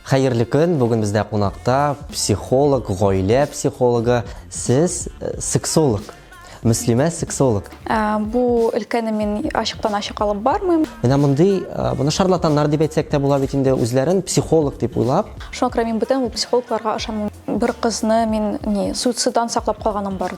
Хәерле көн! Бүген бездә кунакта психолог, гаилә психологы, сез э, сексолог. Мөслимә сексолог. Ә, бу өлкәне мин ачыктан-ачык алып бармыйм. Менә мондый, э, моны шарлатаннар дип әйтсәк тә була бит инде, үзләрен психолог дип уйлап. Шуңа күрә мин бүтән ул психологларга ышанмыйм. Бер кызны мин ни, суицидан саклап калганым бар.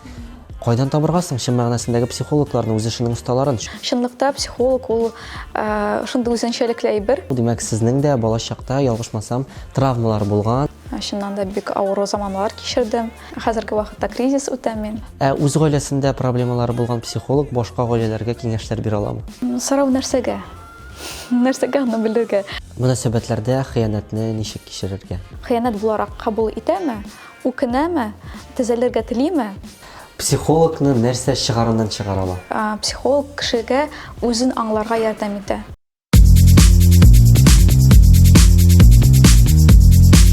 Кайдан табырга соң чын мәгънәсендәге психологларны, үз эшенең осталарын? Чынлыкта психолог ул э, шундый үзенчәлекле әйбер. Димәк, сезнең дә балачакта, ялгышмасам, травмалар булган. Чыннан да бик авыр заманнар кичердем. Хәзерге вакытта кризис үтәм мин. Ә үз гаиләсендә проблемалары булган психолог башка гаиләләргә киңәшләр бирә аламы? Сорау нәрсәгә? Нәрсәгә аны белергә? Мөнәсәбәтләрдә хыянәтне ничек кичерергә? Хыянәт буларак кабул итәме? Үкенәме? Төзәлергә телиме? Психологны нәрсә чыгарыннан чыгара ала? Психолог кешегә үзен аңларга ярдәм итә.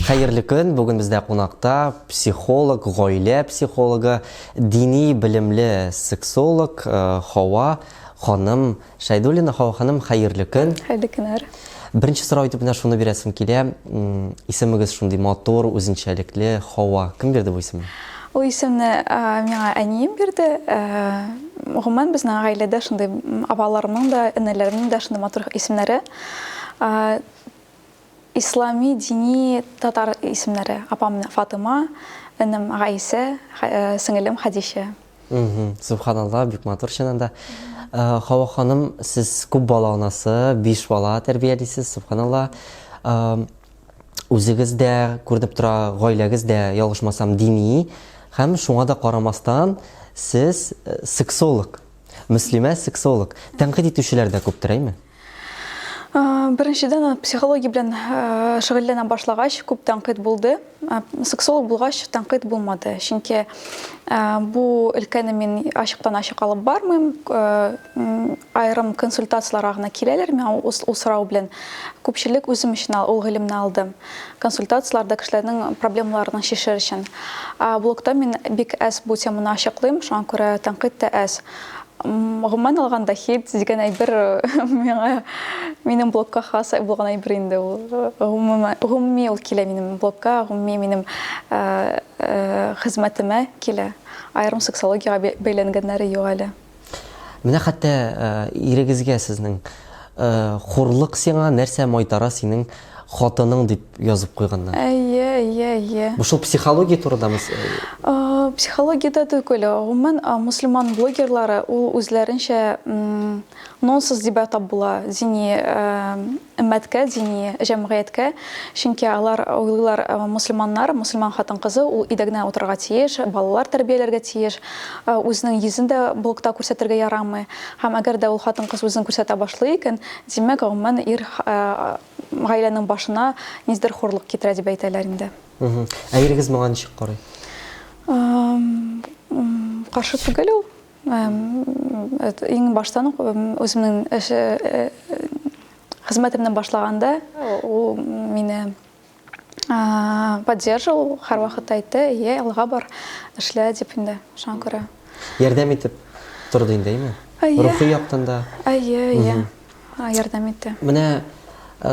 Хәерле көн! Бүген бездә кунакта психолог, гаилә психологы, дини белемле сексолог э, Хава ханым Шәйдуллина. Хава ханым, хәерле көн! Хәерле көннәр! Беренче сорау итеп менә шуны бирәсем килә. Исемегез шундый матур, үзенчәлекле, Хава. Кем бирде бу исемне? Ул исемне миңа әнием бирде. Гомумән, безнең гаиләдә шундый апаларымның да, энеләремнең дә шундый матур исемнәре. Ислами, дини татар исемнәре. Апам Фатыма, энем Гайсә, сеңелем Хәдичә. Субханалла, бик матур чыннан да. Хава ханым, сез күп бала анасы, биш бала тәрбиялисез, субханалла. Үзегез дә күренеп тора, гаиләгез дә, ялгышмасам, дини. Һәм шуңа да карамастан, сез э, сексолог. Мөслимә сексолог. Тәнкыйть итүчеләр дә күптер, әйме? Беренчедән, психология белән шөгыльләнә башлагач, күп тәнкыйть булды. Сексолог булгач, тәнкыйть булмады. Чөнки бу өлкәне мин ачыктан-ачык алып бармыйм. Аерым консультацияләргә гына киләләр миңа ул сорау белән. Күпчелек үзем өчен ул гыйлемне алдым. Консультацияләрдә кешеләрнең проблемаларын чишер өчен. Блогта мин бик әз бу теманы ачыклыйм, шуңа күрә тәнкыйть тә әз. Гомумән алганда, хит дигән әйбер миңа минем блогка хас булган әйбер инде ул. Гомумән, гомуми ул килә минем блогка, гомуми минем хезмәтемә килә. Аерым сексологиягә бәйләнгәннәре юк әле. Менә хәтта ирегезгә сезнең хурлык сиңа, нәрсә майтара синең хатының дип язып куйганнар. Әйе, әйе, әйе. Бу шул психология турындамы? Психологиядә түгел. Гомумән, мөселман блогерлары ул үзләренчә нонсенс дип атап була дини өммәткә, дини җәмгыятькә, чөнки алар уйлыйлар, мөселманнар, мөселман хатын-кызы ул өйдә генә утырырга тиеш, балалар тәрбияләргә тиеш, үзенең йөзен дә блогта күрсәтергә ярамый. Һәм әгәр дә ул хатын-кыз үзен күрсәтә башлый икән, димәк, гомумән, ир гаиләнең башына ниндидер хурлык китерә дип әйтәләр инде. Ә ирегез моңа ничек карый? Каршы түгел ул. Иң баштан ук үземнең эш хезмәтемне башлаганда ул мине поддерживал, һәрвакыт әйтте, әйе, алга бар, эшлә дип инде, шуңа күрә. Ярдәм итеп торды инде, әйме? Әйе. Рухи яктан да. Әйе, әйе. Ярдәм итте. Менә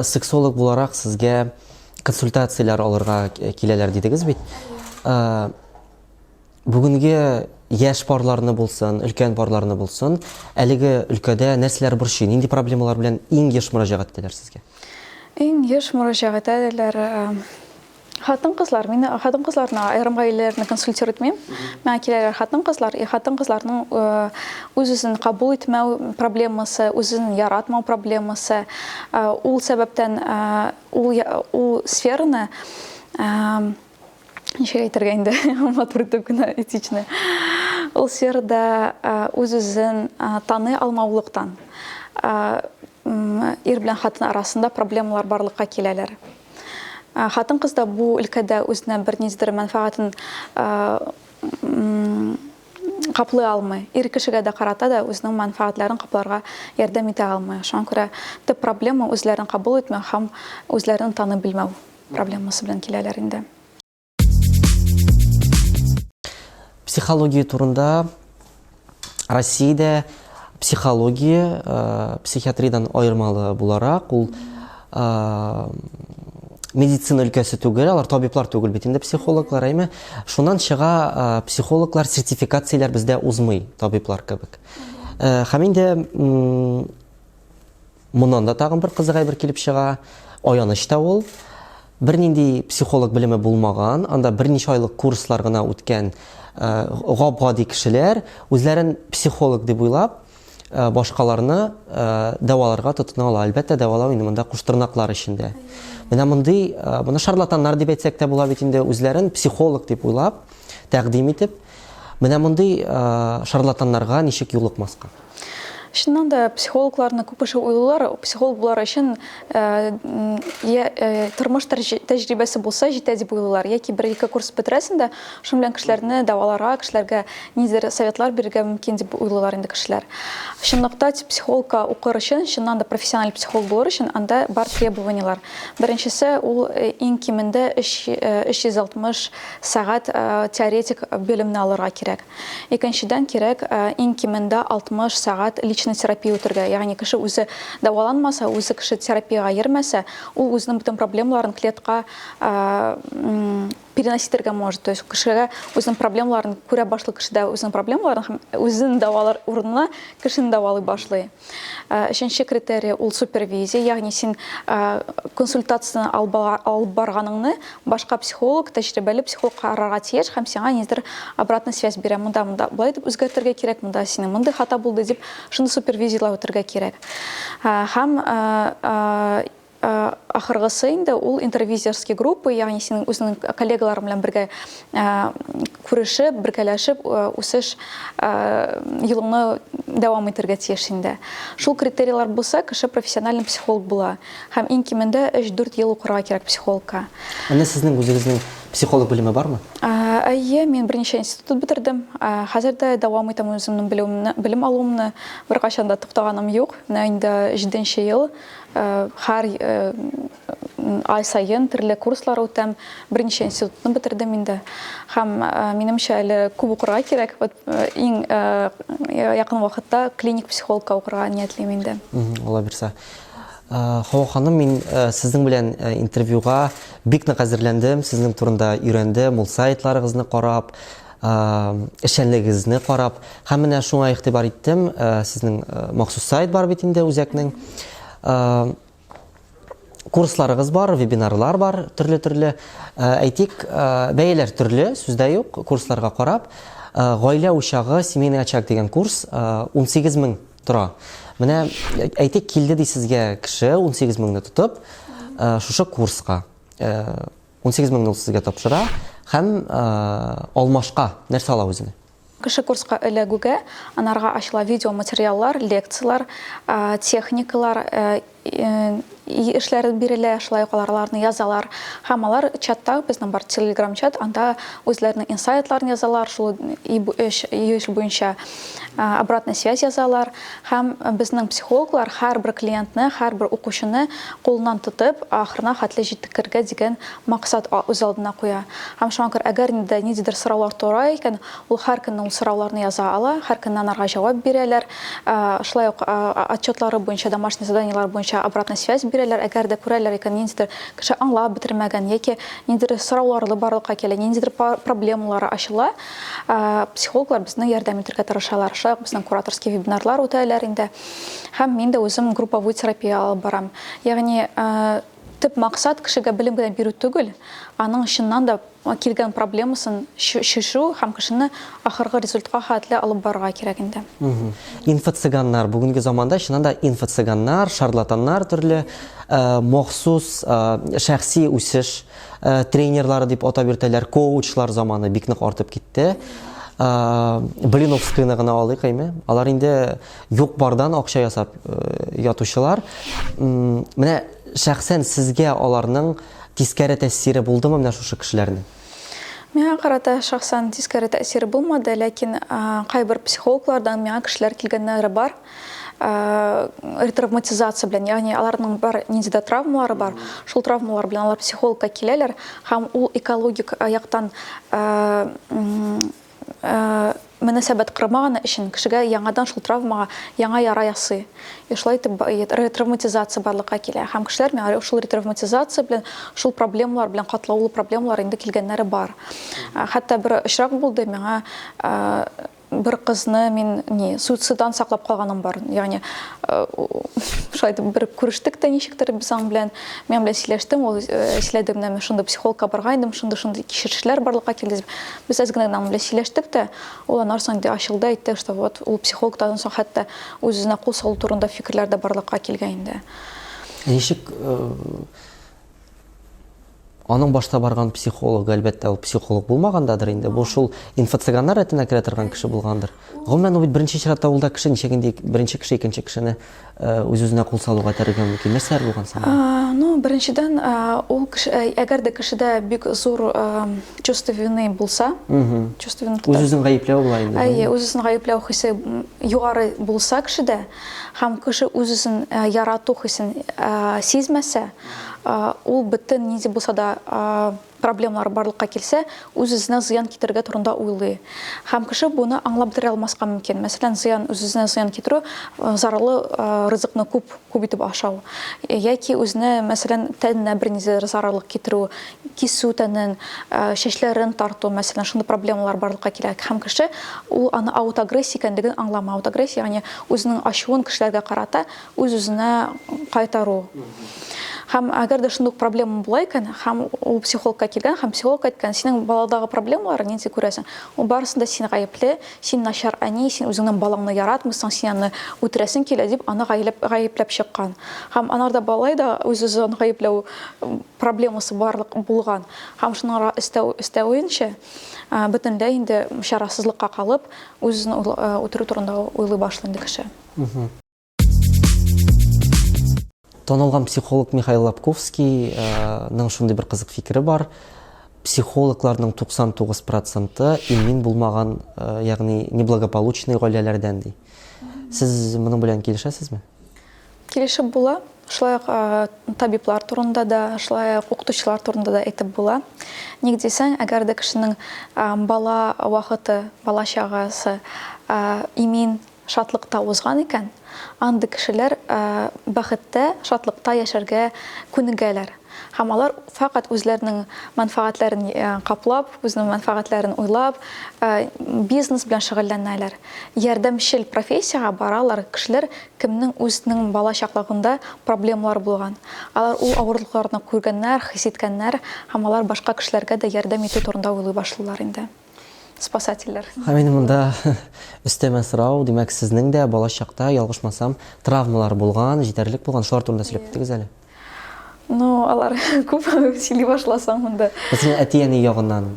сексолог буларак сезгә консультацияләр алырга киләләр дидегез бит. Бүгенге яшь парларны булсын, өлкән парларны булсын, әлеге өлкәдә нәрсәләр борчый, нинди проблемалар белән иң еш мөрәҗәгать итәләр сезгә? Иң еш мөрәҗәгать итәләр хатын-кызлар. Мин хатын-кызларны, аерым гаиләләрне консультировать итмим. Миңа киләләр хатын-кызлар, и хатын-кызларның үз-үзен кабул итмәү проблемасы, үзен яратмау проблемасы, ул сәбәптән ул ул сфераны ничек әйтергә инде матур итеп кенә этично ул сферада үз-үзен таный алмаулыктан ир белән хатын арасында проблемалар барлыкка киләләр. Хатын-кыз да бу өлкәдә үзенә бер ниндидер мәнфәгатен каплый алмый. Ир кешегә дә карата да үзенең мәнфәгатьләрен капларга ярдәм итә алмый. Шуңа күрә төп проблема үзләрен кабул итмәү һәм үзләрен танып белмәү проблемасы белән киләләр инде. Психология турында Россиядә психология э, психиатриядән аермалы буларак, ул э, медицина өлкәсе түгел, алар табиблар түгел бит инде психологлар, әйме? Шуннан чыга психологлар сертификацияләр бездә узмый табиблар кебек. Һәм инде моннан да тагын бер кызык әйбер килеп чыга. Аяныч та ул. Бернинди психолог белеме булмаган, анда берничә айлык курслар гына үткән гап-гади кешеләр үзләрен психолог дип уйлап, башкаларны дәваларга тотына ала. Әлбәттә, дәвалау инде монда куштырнаклар эчендә. Менә мондый, моны шарлатаннар дип әйтсәк тә була бит инде, үзләрен психолог дип уйлап, тәкъдим итеп, менә мондый шарлатаннарга ничек юлыкмаска? Чыннан да, психологларны күп кеше уйлыйлар, психолог булар өчен я тормыш тәҗрибәсе булса җитә дип уйлыйлар, яки бер-ике курс бетерәсең дә, шуның белән кешеләрне дәваларга, кешеләргә ниндидер советлар бирергә мөмкин дип уйлыйлар инде кешеләр. Чынлыкта психологка укыр өчен, чыннан да профессиональ психолог булыр өчен анда бар требованиелар. Беренчесе, ул иң кимендә 360 сәгать теоретик белемне алырга кирәк. Икенчедән, кирәк иң кимендә 60 сәгать личный терапия үтергә. Ягъни кеше үзе дәваланмаса, үзе кеше терапиягә йөрмәсә, ул үзенең бөтен проблемаларын клиентка переносить итәргә может. То есть кешегә үзенең проблемаларын күрә башлый кешедә үзенең проблемаларын һәм үзен дәвалар урынына кешене дәвалый башлый. Өченче критерий ул супервизия, ягъни син консультацияне алып барганыңны башка психолог, тәҗрибәле психолог карарга тиеш һәм сиңа ниндидер обратная связь бирә. Монда, монда болай итеп үзгәртергә кирәк, монда синең мондый хата булды дип, шуны супервизияләп үтергә кирәк. Һәм Ахыргысы инде ул интервизорский группа, ягъни синең үзеңнең коллегаларың белән бергә күрешеп, бергәләшеп үсеш юлыңны дәвам итәргә тиеш инде. Шул критерийлар булса, кеше профессиональный психолог була. Һәм иң кимендә 3-4 ел укырга кирәк психологка. Менә сезнең үзегезнең психолог белеме бармы? Әйе, мин берничә институт бетердем. Хәзер дә дәвам итәм үземнең белемне, белем алуымны. Беркайчан да туктаганым юк. Менә инде җиденче ел Һәр ай саен төрле курслар үтәм. Берничә институтны бетердем инде. Һәм минемчә әле күп укырга кирәк. Вот иң якын вакытта клиник психологка укырга ниятлим инде. Алла бирсә. Хава ханым, мин сезнең белән интервьюга бик нык әзерләндем, сезнең турында өйрәндем, ул сайтларыгызны карап, эшчәнлегегезне карап һәм менә шуңа игътибар иттем, сезнең махсус сайт бар бит инде үзәкнең. Курсларыгыз бар, вебинарлар бар, төрле-төрле. Әйтик, бәяләр төрле, сүз дә юк, курсларга карап. Гаилә учагы, семейный очаг дигән курс 18 мең тора. Менә әйтик, килде ди сезгә кеше 18 меңне тотып, шушы курска. 18 меңне ул сезгә тапшыра һәм алмашка нәрсә ала үзенә? Кеше курска эләгүгә, анарга ачыла видеоматериаллар, лекцияләр, техникалар, эшләре бирелә, шулай ук алар аларны язалар. Һәм алар чатта, безнең бар телеграм-чат, анда үзләренең инсайтларын язалар, шул эш, эш буенча обратная связь язалар. Һәм безнең психологлар һәрбер клиентны, һәрбер укучыны кулыннан тотып, ахырына хәтле җиткерергә дигән максат үз алдына куя. Һәм шуңа күрә, әгәр инде ниндидер сораулар тора икән, ул һәр көнне ул сорауларны яза ала, һәр көнне анарга җавап бирәләр. Шулай ук отчетлары буенча, домашний заданиелар буенча обратная связь бирәләр. Әгәр дә күрәләр икән, ниндидер кеше аңлап бетермәгән яки ниндидер сораулары барлыкка килә, ниндидер проблемалары ачыла, Психологлар безне ярдәм итәргә тырышалар. Шулай ук безнең кураторский вебинарлар үтәләр инде. Һәм мин дә үзем групповой терапия алып барам. Ягъни төп максат кешегә белем генә бирү түгел, аның чыннан да килгән проблемасын чишү һәм кешене ахыргы результатка хәтле алып барырга кирәк инде. Инфо-цыганнар. Бүгенге заманда чыннан да инфо-цыганнар, шарлатаннар төрле, махсус шәхси үсеш тренерлары дип атап йөртәләр, коучлар заманы бик нык артып китте. Блиновскийны гына алыйк, әйме? Алар инде юк бардан акча ясап ятучылар. Менә шәхсән сезгә аларның тискәре тәэсире булдымы менә шушы кешеләрнең? Миңа карата шәхсән тискәре тәэсире булмады, ләкин кайбер психологлардан миңа кешеләр килгәннәре бар. Ретравматизация белән, ягъни аларның бар нинди дә травмалары бар, шул травмалар белән алар психологка киләләр, һәм ул экологик яктан мөнәсәбәт кормаганы өчен кешегә яңадан шул травмага яңа яра ясый. И шулай итеп ретравматизация барлыкка килә. Һәм кешеләр миңа шул ретравматизация белән, шул проблемалар белән, катлаулы проблемалар инде килгәннәре бар. Хәтта бер очрак булды, миңа бер кызны мин ни суицидтан саклап калганым бар. Ягъни шулай итеп бер күрештек тә ничектер без аның белән. Мин белән сөйләштем, ул сөйләде, менә мин шундый психологка барган идем, шундый-шундый кичерешләр барлыкка килде дип. Без әз генә аның белән сөйләштек тә, ул аннан соң инде ачылды, әйтте, что вот ул психологтан соң хәтта үз-үзенә кул салу турында фикерләр дә барлыкка килгән инде. Ничек аның башта барган психологы, әлбәттә, ул психолог булмагандадыр инде. Бу шул инфо-цыганнар рәтенә керә торган кеше булгандыр. Гомумән, ул бит беренче чиратта ул да кеше, ничек инде беренче кеше икенче кешене үз-үзенә кул салуга этәрергә мөмкин. Нәрсәләр булган соң? Ну, беренчедән, ул кеше, әгәр дә кешедә бик зур чувство вины булса, чувство вины үз-үзен гаепләү була инде. Әйе, үз-үзен гаепләү хисе югары булса кешедә, һәм кеше үз-үзен ярату хисен сизмәсә, ул бөтен нинди булса да проблемалар барлыкка килсә, үз-үзенә зыян китерергә турында уйлый. Һәм кеше буны аңлап бетерә алмаска мөмкин. Мәсәлән, зыян, үз-үзенә зыян китерү, зарарлы ризыкны күп, күп итеп ашау. Яки үзенә, мәсәлән, тәненә бернинди зарарлык китерү, кисү тәнен, чәчләрен тарту, мәсәлән, шундый проблемалар барлыкка килә. Һәм кеше ул аны аутоагрессия икәнлеген аңламый. Аутоагрессия, ягъни үзенең ачуын кешеләргә карата үз-үзенә кайтару. Һәм әгәр дә шундый ук проблема була икән, һәм ул психологка килгән, һәм психолог әйткән, синең баладагы проблемалар нинди күрәсең? Ул барысын да син гаепле, син начар әни, син үзеңнең балаңны яратмыйсың, син аны үтерәсең килә, дип аны гаепләп, гаепләп чыккан. Һәм анарда балай да үз-үзен гаепләү проблемасы барлык булган. Һәм шуның өстәү, өстәвенчә, бөтенләй инде чарасызлыкка калып, үз-үзен үтерү турында уйлый башлый инде кеше. Танылган психолог Михаил Лобковскийның шундый бер кызык фикере бар. Психологларның 99 проценты имин булмаган, ягъни неблагополучный гаиләләрдән ди. Сез моның белән килешәсезме? Килешеп була. Шулай ук табиблар турында да, шулай ук укытучылар турында да әйтеп була. Ник дисәң, әгәр дә кешенең бала вакыты, бала чагасы имин, шатлыкта узган икән, андый кешеләр бәхеттә, шатлыкта яшәргә күнегәләр. Һәм алар фәкать үзләренең мәнфәгатьләрен каплап, үзенең мәнфәгатьләрен уйлап, бизнес белән шөгыльләнәләр. Ярдәмчел профессиягә баралар кешеләр, кемнең үзенең бала чаклыгында проблемалар булган. Алар ул авырлыкларны күргәннәр, хис иткәннәр һәм алар башка кешеләргә дә ярдәм итү турында уйлый башлыйлар инде. Спасательләр. Һәм инде монда өстәмә сорау, димәк, сезнең дә бала чакта, ялгышмасам, травмалар булган, җитәрлек булган, шулар турында сөйләп китегез әле. Ну, алар күп сөйли башласаң монда. Мәсәлән, әти-әни ягыннан.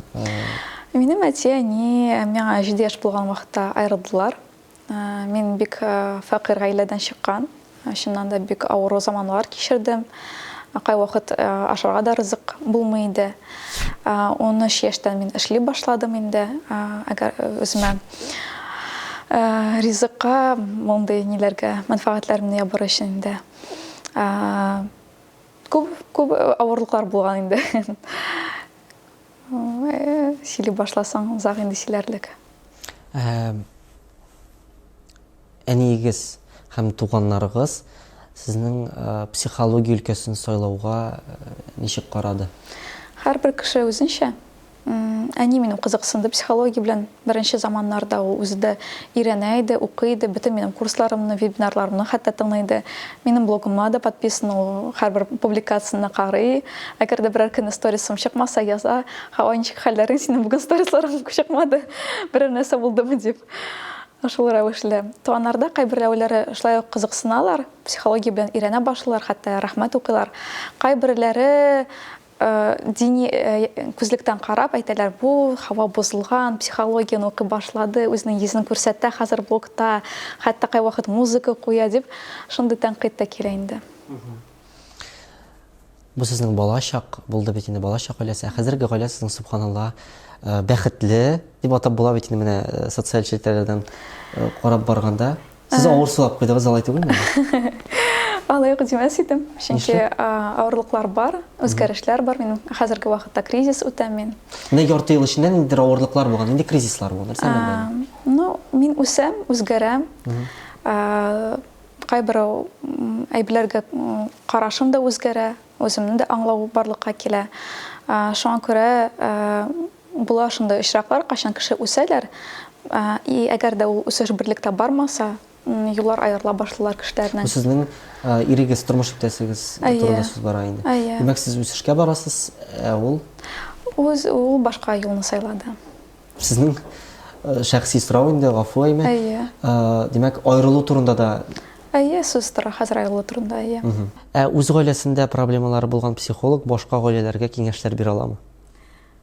Минем әти-әни миңа 7 яшь булган вакытта аерылдылар. Мин бик фәкыйрь гаиләдән чыккан. Чыннан да бик авыр заманнар кичердем. Кайвакыт ашарга да ризык булмый иде. 13 яшьтән мин эшли башладым инде. Әгәр үземә ризыкка, мондый ниләргә, мәнфәгатьләремне ябыр өчен инде. Күп, күп авырлыклар булган инде. Сөйли башласаң, озак инде сөйләрлек. Әниегез һәм туганнарыгыз сезнең психология өлкәсен сайлауга ничек карады? Һәрбер кеше үзенчә. Әни минем кызыксынды психология белән. Беренче заманнарда ул үзе дә өйрәнә иде, укый иде, бөтен минем курсларымны, вебинарларымны хәтта тыңлый иде. Минем блогыма да подписан, ул һәрбер публикацияне карый. Әгәр дә берәр көнне сторисым чыкмаса, яза, Һава, ничек хәлләрең, синең бүген сторисларың чыкмады, берәр нәрсә булдымы дип. Шул рәвешле. Туганнарда кайберәүләре шулай ук кызыксыналар, психология белән өйрәнә башлыйлар, хәтта рәхмәт укыйлар. Кайберләре дини күзлектән карап әйтәләр, бу һава бозылган, психологияне укый башлады, үзенең йөзен күрсәтә хәзер блогта, хәтта кайвакыт музыка куя дип, шундый тәнкыйть тә килә инде. Бу сезнең бала чак булды бит инде, бала чак гаиләсе. Ә хәзерге гаилә сезнең, субханалла, бәхетле дип атап була бит инде менә социаль челтәрләрдән карап барганда. Сез авыр сулап куйдыгыз, алай түгелме? Алай ук димәс идем, чөнки авырлыклар бар, үзгәрешләр бар. Минем хәзерге вакытта кризис үтәм мин. Менә ярты ел эчендә ниндидер авырлыклар булган, нинди кризислар булган, нәрсә белән бәйле? Ну, Мин үсәм, үзгәрәм. Кайбер әйберләргә карашым да үзгәрә, үземне дә аңлау барлыкка килә. Шуңа күрә була шундый очраклар, кайчан кеше үсәләр, и әгәр дә ул үсеш берлектә бармаса, юллар аерыла башлыйлар кешеләрнең. Бу сезнең ирегез, тормыш иптәшегез турында сүз бара инде. Әйе. Димәк, сез үсешкә барасыз, ә ул? Үз, ул башка юлны сайлады. Сезнең шәхси сорау инде, гафу әйме. Әйе. Димәк, аерылу турында да Әйе, сүз тора хәзер аерылу турында, әйе. Ә үз гаиләсендә проблемалары булган психолог башка гаиләләргә киңәшләр бирә аламы?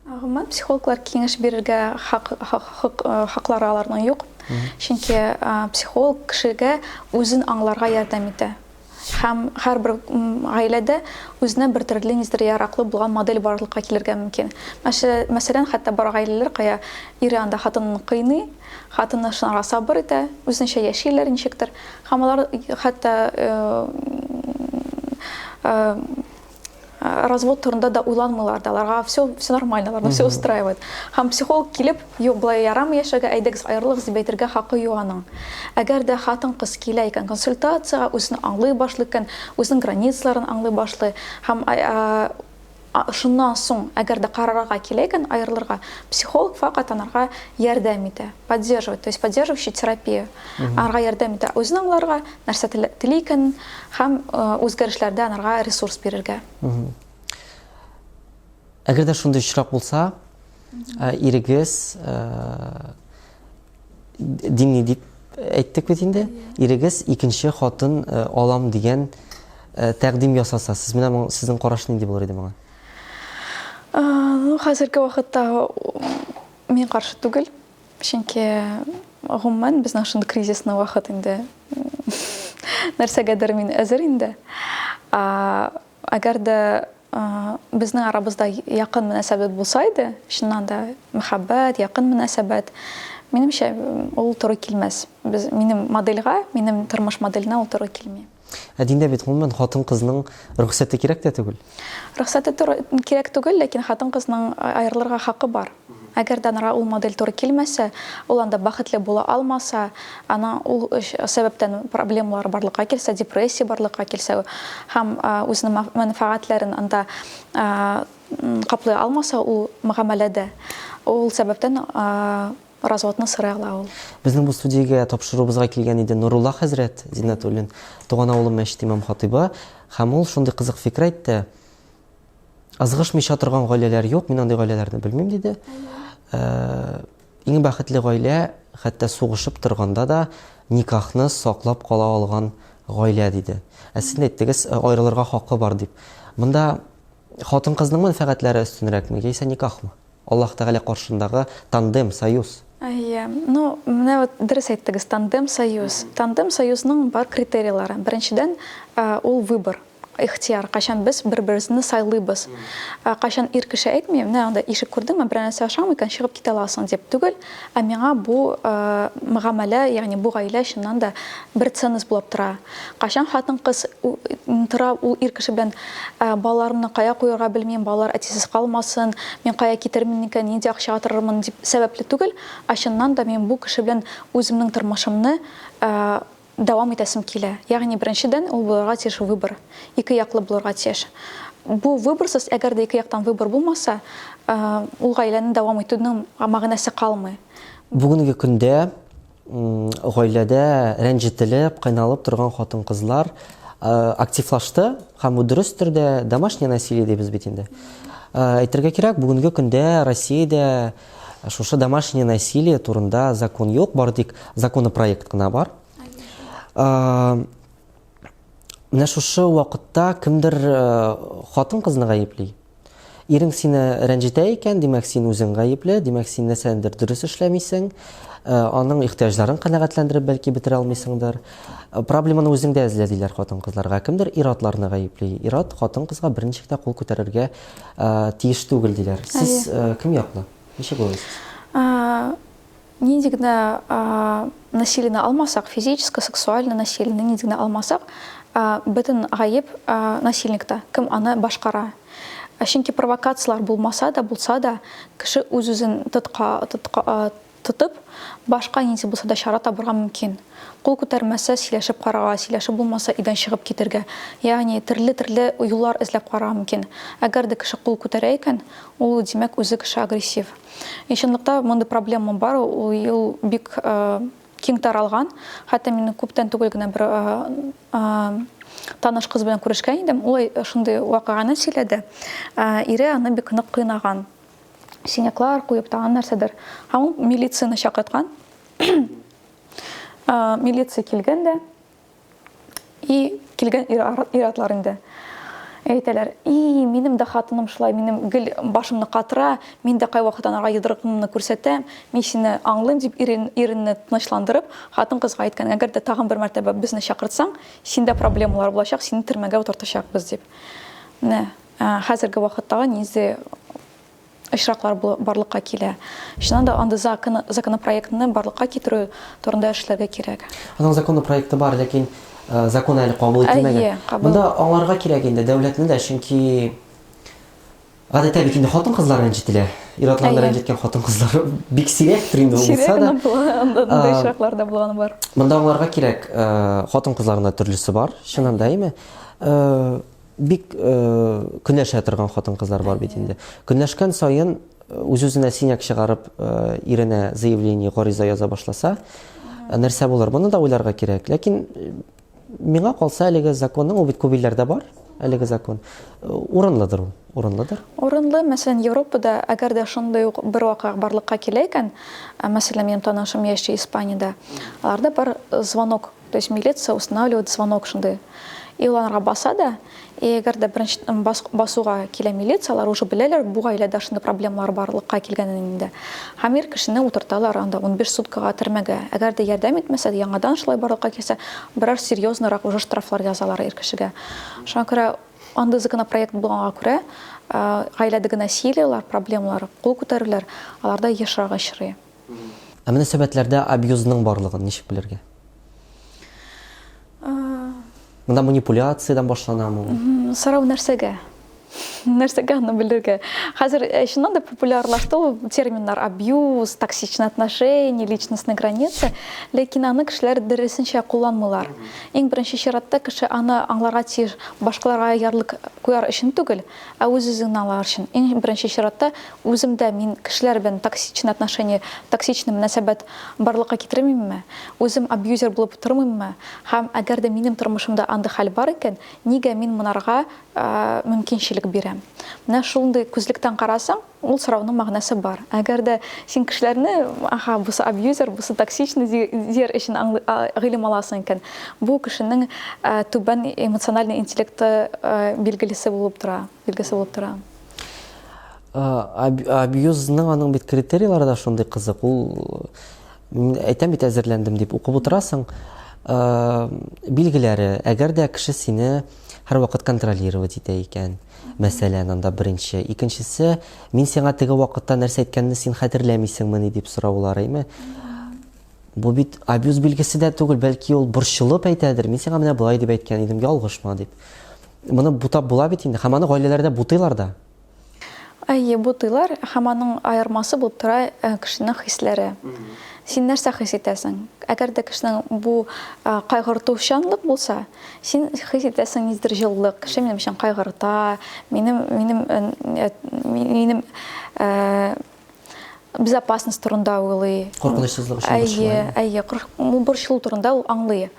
Гомумән, психологлар киңәш бирергә хак, хак, хаклары аларның юк. Чөнки психолог кешегә үзен аңларга ярдәм итә. Һәм һәрбер гаиләдә үзенә бер төрле ниндидер яраклы булган модель барлыкка килергә мөмкин. Мәсәлән, хәтта бар гаиләләр, кая ире анда хатынын кыйный, хатыны шунарга сабыр итә, үзенчә яшиләр ничектер. Һәм алар хәтта развод турында да уйланмыйлар да, аларга все, все нормально, аларны все устраивает. Һәм психолог килеп, юк, болай ярамый яшәргә, әйдәгез аерылыгыз дип әйтергә хакы юк аның. Әгәр дә хатын-кыз килә икән консультациягә, үзен аңлый башлый икән, үзенең границаларын аңлый башлый һәм шуннан соң, әгәр дә карарга килә икән аерылырга, психолог факат анарга ярдәм итә, поддерживает, то есть поддерживающая терапия. Анарга ярдәм итә үзен аңларга, нәрсә тели икәнен һәм үзгәрешләрдә анарга ресурс бирергә. Әгәр дә шундый очрак булса, ирегез динни дип әйттек бит инде, ирегез икенче хатын алам дигән тәкъдим ясаса, сез менә сезнең караш нинди булыр иде моңа? Ну, хәзерге вакытта мин каршы түгел. Чөнки гомумән безнең шундый кризисный вакыт инде. Нәрсәгәдер мин әзер инде. Әгәр дә безнең арабызда якын мөнәсәбәт булса иде, чыннан да мәхәббәт, якын мөнәсәбәт, минемчә, ул туры килмәс. Без, минем модельгә, минем тормыш моделенә ул туры килми. Ә диндә бит гомумән хатын-кызның рөхсәте кирәк тә түгел. Рөхсәте кирәк түгел, ләкин хатын-кызның аерылырга хакы бар. Әгәр дә анарга ул модель туры килмәсә, ул анда бәхетле була алмаса, аның ул сәбәптән проблемалар барлыкка килсә, депрессия барлыкка килсә һәм үзенең мәнфәгатьләрен анда каплый алмаса ул мөгамәләдә, ул сәбәптән разводны сорый ала ул. Безнең бу студиягә тапшыруыбызга килгән иде Нурулла хәзрәт Зиннәтуллин, Туган авылым мәчете имам-хатыйбы, һәм ул шундый кызык фикер әйтте. Ызгышмыйча торган гаиләләр юк, мин андый гаиләләрне белмим, диде. Э, иң бәхетле гаилә, хәтта сугышып торганда да никахны саклап кала алган гаилә, диде. Ә сез әйттегез, э, аерылырга хакы бар дип. Монда хатын-кызның мәнфәгатьләре өстенрәкме, яисә никахмы? Аллаһ Тәгалә каршындагы тандем, союз. Әйе. Ну, менә вот дөрес әйттегез, тандем, союз. Тандем, союзның бар критерийлары. Беренчедән, э, ул выбор. Ихтыяр, кайчан без бер-беребезне сайлыйбыз. Кайчан ир кеше әйтми, менә анда ишек күрдеңме, берәр нәрсә ашамый икән, чыгып китә аласың дип түгел, ә миңа бу мөгамәлә, ягъни бу гаилә чыннан да бер ценность булып тора. Кайчан хатын-кыз тора ул ир кеше белән балаларымны кая куярга белмим, балалар әтисез калмасын, мин кая китермен икән, нинди акчага торырмын дип сәбәпле түгел, ә чыннан да мин бу кеше белән үземнең тормышымны Дәвам итәсем килә. Ягъни, беренчедән, ул булырга тиеш выбор. Ике яклы булырга тиеш. Бу выборсыз, әгәр дә ике яктан выбор булмаса, ул гаиләне дәвам итүнең мәгънәсе калмый. Бүгенге көндә гаиләдә рәнҗетелеп, кыйналып торган хатын-кызлар активлашты һәм бу дөрестер дә, домашнее насилие дибез бит инде. Әйтергә кирәк, бүгенге көндә Россиядә Шушы домашнее насилие турында закон юк, бары тик законопроект кына бар. Менә шушы вакытта кемдер хатын-кызны гаепли. Ирең сине рәнҗетә икән, димәк, син үзең гаепле, димәк, син нәрсәдер дөрес эшләмисең, аның ихтыяҗларын канәгатьләндереп бәлки бетерә алмыйсыңдыр. Проблеманы үзеңдә эзлә диләр хатын-кызларга. Кемдер ир-атларны гаепли. Ир-ат хатын-кызга берничек тә кул күтәрергә тиеш түгел диләр. Сез кем яклы? Ничек уйлыйсыз? Нинди генә насилиене алмасак, физическое, сексуальное насилиене нинди генә алмасак, бөтен гаеп насильникта, кем аны башкара. Чөнки провокацияләр булмаса да, булса да, кеше үз-үзен тотка, тотка, тотып, башка нинди булса да чара табырга мөмкин. Кул күтәрмәсә, сөйләшеп карарга, сөйләшеп булмаса, өйдән чыгып китергә. Ягъни төрле-төрле юллар эзләп карарга мөмкин. Әгәр дә кеше кул күтәрә икән, ул, димәк, үзе кеше агрессив. И чынлыкта мондый проблема бар, ул ел бик киң таралган. Хәтта мин күптән түгел генә бер таныш кыз белән күрешкән идем. Ул шундый вакыйганы сөйләде. Ире аны бик нык кыйнаган. Синяклар куеп, тагын нәрсәдер. Һәм ул милицияне чакырткан. Милиция килгән дә, и килгән ир-атлар инде. Әйтәләр, и, минем дә хатыным шулай, минем гел башымны катыра, мин дә кайвакыт анарга йодрыгымны күрсәтәм, мин сине аңлыйм, дип ирен, иренне тынычландырып, хатын-кызга әйткән, әгәр дә тагын бер мәртәбә безне чакыртсаң, синдә проблемалар булачак, сине төрмәгә утыртачакбыз, дип. Менә хәзерге вакыттагы нинди очраклар барлыкка килә. Чыннан да андый закон, законопроектны барлыкка китерү турында эшләргә кирәк. Аның законопроекты бар, ләкин э, закон әле кабул ителмәгән. Әйе, кабул. Монда аңларга кирәк инде дәүләтне дә, чөнки гадәттә бит инде хатын-кызлар рәнҗетелә. Ир-атларны рәнҗеткән хатын-кызлар бик сирәктер инде ул булса да. Сирәк андый очраклар да булганы бар. Монда аңларга кирәк, э, хатын-кызларның да төрлесе бар, чыннан да, әйеме? Э, Бик көнләшә торган хатын-кызлар бар бит инде. Көнләшкән саен үз-үзенә синяк чыгарып, иренә заявление, гариза яза башласа, нәрсә булыр? Моны да уйларга кирәк. Ләкин миңа калса, әлеге законның, ул бит күп илләрдә бар, әлеге закон, урынлыдыр ул, урынлыдыр. Урынлы, мәсәлән, Европада, әгәр дә шундый ук бер вакыйга барлыкка килә икән, мәсәлән, минем танышым яши Испаниядә, аларда бар звонок. То есть милиция устанавливает звонок шундый. И ул анарга баса да, и әгәр дә беренче басуга килә милиция, алар уже беләләр, бу гаиләдә шундый проблемалар барлыкка килгәнен инде. Һәм ир кешене утырталар анда 15 суткага төрмәгә. Әгәр дә ярдәм итмәсә, яңадан шулай барлыкка килсә, берәр серьезныйрак уже штрафлар язалар ир кешегә. Шуңа күрә андый законопроект булганга күрә, гаиләдәге насилиелар, проблемалар, кул күтәрүләр аларда ешрак очрый. Ә мөнәсәбәтләрдә абьюзның барлыгын ничек белергә? Монда манипуляциядән башланамы ул? Сорау нәрсәгә? Нәрсәгә аны белергә? Хәзер э, чыннан да популярлашты ул терминнар абьюз, токсичные отношения, личностные границы, ләкин аны кешеләр дөресенчә кулланмыйлар. Иң беренче чиратта кеше аны аңларга тиеш, башкаларга ярлык куяр өчен түгел, ә үз-үзеңне аңлар өчен. Иң беренче чиратта Үзем дә мин кешеләр белән токсичный отношение, токсичный мөнәсәбәт барлыкка китермимме? Үзем абьюзер булып тормыйммы? Һәм әгәр дә минем тормышымда андый хәл бар икән, нигә мин монарга мөмкинчелек бирәм? Менә шундый күзлектән карасаң, ул сорауның мәгънәсе бар. Әгәр дә син кешеләрне, аһа, бусы абьюзер, бусы токсичный дияр өчен гыйлем аласың икән, бу кешенең түбән эмоциональный интеллекты билгелесе булып тора, билгесе булып тора. Абьюзның аның бит критерийлары да шундый кызык. Ул мин әйтәм бит әзерләндем дип укып утырасың. Билгеләре, әгәр дә кеше сине һәрвакыт контролировать итә икән, мәсәлән, анда беренче. Икенчесе, мин сиңа теге вакытта нәрсә әйткәнне син хәтерләмисеңмени дип сораулар, әйме? Бу бит абьюз билгесе дә түгел, бәлки ул борчылып әйтәдер. Мин сиңа менә болай дип әйткән идем, ялгышма дип. Моны бутап була бит инде. Һәм аны гаиләләрдә бутыйлар да. Әйе, бутыйлар, һәм аның аермасы булып тора э, кешенең хисләре. Син нәрсә хис итәсең? Әгәр дә кешенең бу э, кайгыртучанлык булса, син хис итәсең ниндидер җылылык. Кеше минем өчен кайгырта, минем минем э, минем безопасность турында уйлый. Куркынычсызлык өчен борчыла. Әйе, әйе, ул борчылу турында ул аңлый.